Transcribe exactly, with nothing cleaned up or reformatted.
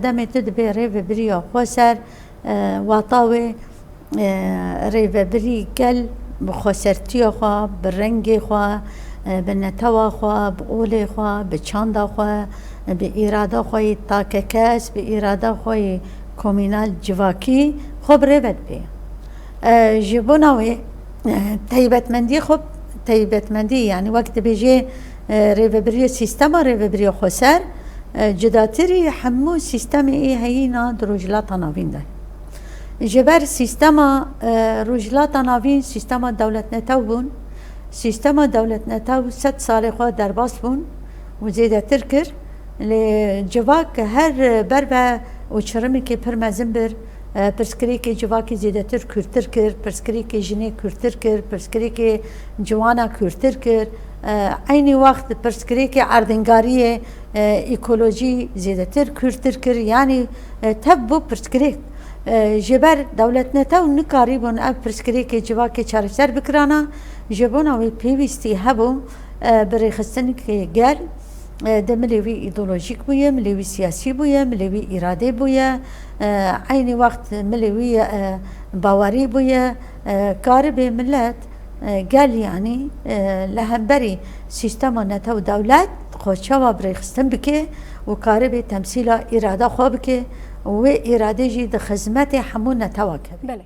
Demê tu dibê rêvebiriya xweser, e, wata wê, e, rêvebirî gel bi xwesertiya xwe, bi rengê xwe, e, bi netewa xwe, bi olê xwe, bi çanda xwe, bi îrada xwe yê takekes, bi îrada xwe yê komînal civakî xwe bi rê ve dibê. E, ji bona wê, e, taybetmendiyê xwe, taybetmendî, yanî wek dibêjê, e, rêvebiriyê, sîstema rêvebiriya xweser, e, cudatirî hemû sîstemê ê heyîna di Rojhilata Navîn de. Ji ber sîstema, e, Rojhilata Navîn sîstema dewletnetew bûn. Sîstema dewletnetew sed salê xwe derbas bûn û zêdetir kir. Lê civak her berve û çirimekê pir mezin bir, e, pirsgirêkê civakî zêdetir kûrtir kir, pirsgirêkê jinê kûrtir kir, pirsgirêkê ciwana kûrtir kir. E, eynî wext pirsgirêkê erdingariyê, e, ekolojî zêdetir kûrtir kir. Yanî, e, tev bû pirsgirêk. E, ji ber dewletnetew nikarîbûn ev pirsgirêkê civakê çareser bikirana, ji bona wê pêwîstî hebû, e, bi rêxistinekê gel, e, di milê wî îdeolojîk bûye, milê wî siyasî bûye, milê wî îradê bûye, e, eynî wext milê wî, e, bawerî bûye, e, karibê milet, e, gel, yanî, e, li hemberî sîstema netew dewlet xwe çawa bi rêxistin bike û karibê temsîla îrada xwe bike û wê îrade jî di xizmetê hemû netewa keve. Belê.